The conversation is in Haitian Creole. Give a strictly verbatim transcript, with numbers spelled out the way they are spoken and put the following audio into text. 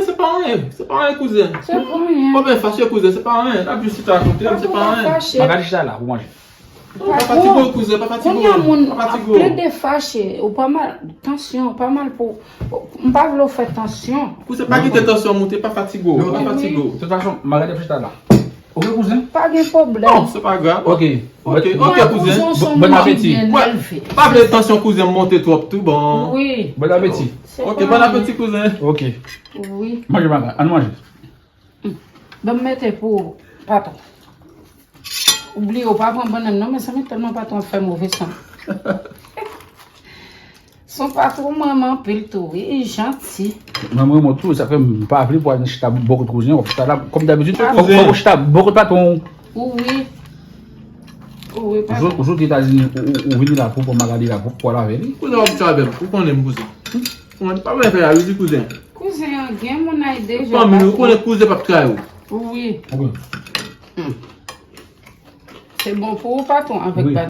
Se pa anyen, se pa anyen, kouzen. Se pa anyen. Konbyen fache, kouzen, se pa anyen. N ap jis chita rakonte, se pa anyen. Magali, chita la pou manje. Non, pa fatige w, kouzen, pa fatige w. Kounye a moun ap plede fache, ou pa mal, tansyon, ou pa mal pou, m pa vle w fè tansyon. Kouzen, pa kite tansyon monte, pa fatige w, pa fatige w. De tout fason, Magali ap chita la. Ok, kouzen? Pa gen pwoblèm. Non, se pa grav. Ok. Ok, ok, kouzen. Bon apeti. Pa vle tansyon kouzen monte twòp tou, bon. Wi. Bon apeti. Ok, bon apeti, kouzen. Ok. Wi. Manje, Magali, ann manje. Ban m mete pou patwon. Ou bliye w pa pran bannann non, mezanmi, tèlman patwon ap fè move san. Son patwon m renmen anpil tou, wi, li janti. Mwen, mwen, mwen tou, sa fè m pa vle pou al chita bò kot kouzen, w ap chita la, kòm dabitid, fòk ou chita bò kot patwon. Wi. Wi, patwon. Jou ki Etazini, ou, ou, ou vini la pou, pou Magali la, pou, pou al avè li. Kouzen w ap chita avè m, ou konnen m kouzen. Ou pa mwen fè a, wi, di kouzen. Kouzen an gen moun ay deja. Fanmi, ou konnen kouzen p ap trayi w. Wi. Se bon pou ou, patwon, avèk patwon.